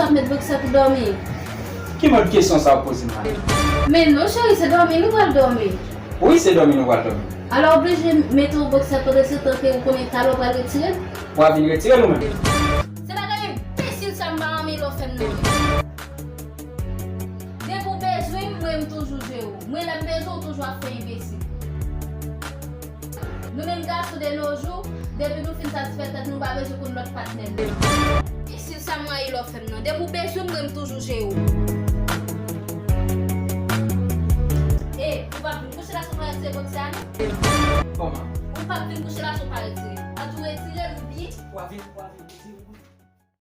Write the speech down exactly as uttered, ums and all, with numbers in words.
Ap met bòksè pou dòmi. Ki mòd kesyon sa w ap poze m la? Men non, cheri, se dòmi nou pral dòmi. Wi, se dòmi nou pral dòmi. Alò, oblije mete w bòksè pandan se tan ke ou konnen talè w pral retire l? W a vin retire l ou menm? Se bagay enbesil sa m pa renmen lè w fè m nan. Depi w bezwen m, mwen m toujou jere w. Mwen lè m bezwen w, ou toujou ap fè enbesil. Nou menm gason de nos jours, depi nou fin satisfè tèt nou, nou pa bezwen konn lòt patnè nou. Enbesil sa m rayi lè w fè m nan. Depi w bezwen m, mwen m toujou jere w. E, ou p ap vin kouche la san w pa retire bòksè a non. Kòman? Ou p ap vin kouche la san w pa retire. An tou retire l ou byen. W a vin, w a vin retire l.